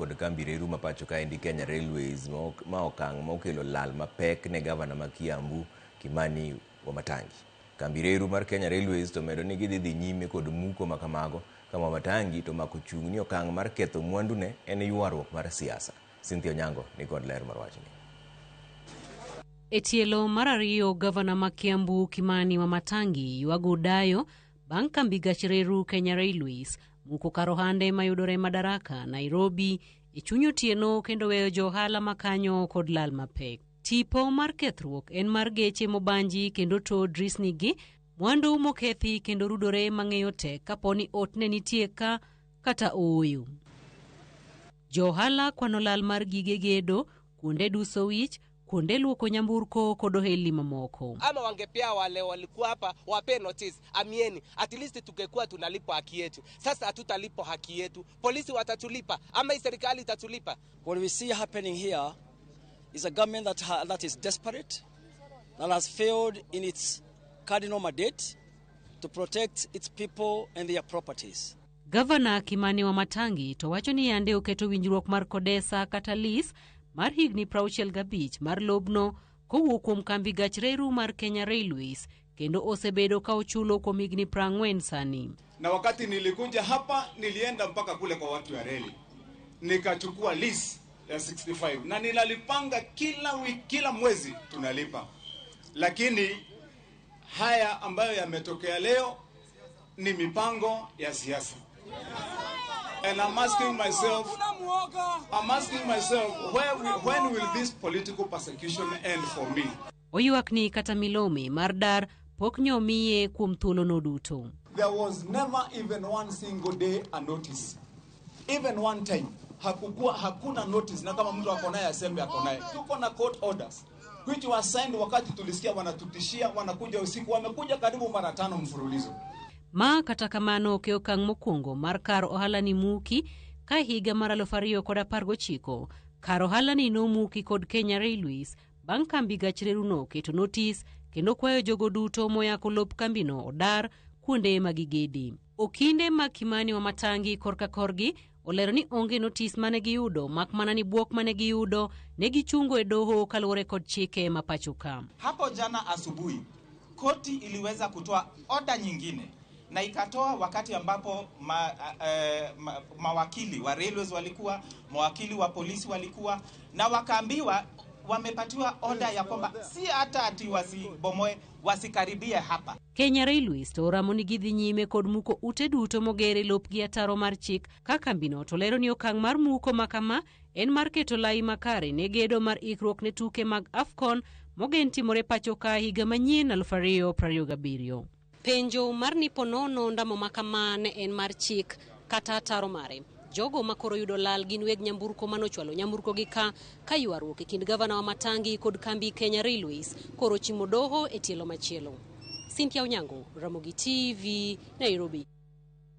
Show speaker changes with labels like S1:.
S1: Kod kambi reru ma pacho kaendi Kenya Railways ma okang' ma okelo lal mapek ne gavana ma Kiambu Kimani Wamatangi. Kambi reru mar Kenya Railways to medo ni gidhi dhi nyime kod muko ma kamago ka Wamatangi to omako chung' ni okang' mar ketho mwandune en ywaruok mar siasa. Cynthia Onyango ni kod ler mar wachni.
S2: E tielo mar ariyo, gavana ma Kiambu Kimani Wamatangi ywago dayo bang' kambi gach reru Kenya Railways muko kar ohande mayudore Madaraka, Nairobi e chuny otieno kendo weyo jo ohala makanyo kod lal mapek. Tipo mar kethruok en mar geche mobanji kendo to drisni gi mwandu mokethi kendo rudore mang'eyo tek kapo ni ot ne nitie ka kata ooyo. Jo ohala kwano lal mar gige gedo, kuonde duso wich, kuonde luoko nyamburko kod ohelni mamoko.
S3: Ama wangepea wale walikuwa hapa wape notice amieni, at least tungekuwa tunalipa haki yetu. Sasa hatutalipa haki yetu, polisi watatulipa ama hii serikali itatulipa?
S4: What we see happening here is a government that is desperate, that has failed in its cardinal mandate to protect its people and their properties.
S2: Gavana Kimani Wamatangi to wacho ni yande oketo winjruok mar Kodesa kata lease mar higni 65 mar lobno kowuok kuom kambi gach reru mar Kenya Railways kendo osebedo ka ochulo kuom higni 40 sani.
S5: Na wakati nilikuja hapa nilienda mpaka kule kwa watu ya reli nikachukua lease ya 65 na ninalipanga kila wiki, kila mwezi tunalipa, lakini haya ambayo yametokea leo ni mipango ya siasa. And I'm asking myself, when will this political persecution end for me?
S2: Oywak ni kata milome mar dar pok nyomiye kuom thuolono duto.
S5: There was never even one single day a notice. Even one time. Hakukuwa, hakuna notice, na kama mtu ako naye aseme ako naye. Tuko na court orders which were signed wakati tulisikia wanatutishia, wanakuja usiku, wamekuja karibu mara tano mfululizo.
S2: Ma kata kamano ok e okang' mokwongo mar kar ohala ni muki ka higa mar 2019 kar ohala ni nomuki kod Kenya Railways bang' kambi gach reruno keto notis kendo kwayo jogo duto moyako lop kambino odar kuonde ma gigede. Okinde mag Kimani Wamatangi korka korgi olero ni onge notis mane giyudo mak mana ni bwok mane giyudo ne gichungo e doho kaluwore kod chike ma pacho ka.
S6: Hapo jana asubuhi koti iliweza kutoa oda nyingine na ikatoa wakati ambapo mawakili wa railways walikuwa, mawakili wa polisi walikuwa na wakaambiwa wamepatiwa oda ya kwamba si hata ati wasibomoe, wasikaribie hapa.
S2: Kenya Railways to oramo ni gidhi nyime kod muko ute duto moger e lopgi ataro mar chik ka kambino to lero ni okang' mar muko ma kama en mar keto lai makare ne gedo mar ikruok ne tuke mag AFCON mogen timore pacho ka higa manyien 2027. Penjo mar ni ponono ndamo ma kama ne en mar chik kata ataro mare. Jogo ma koro yudo lal gin weg nyamburko manochwalo nyamburko gi ka ywaruok e kind gavana Wamatangi kod kambi Kenya Railways koro chimo doho e tielo machielo. Cynthia Onyango, Ramogi TV, Nairobi.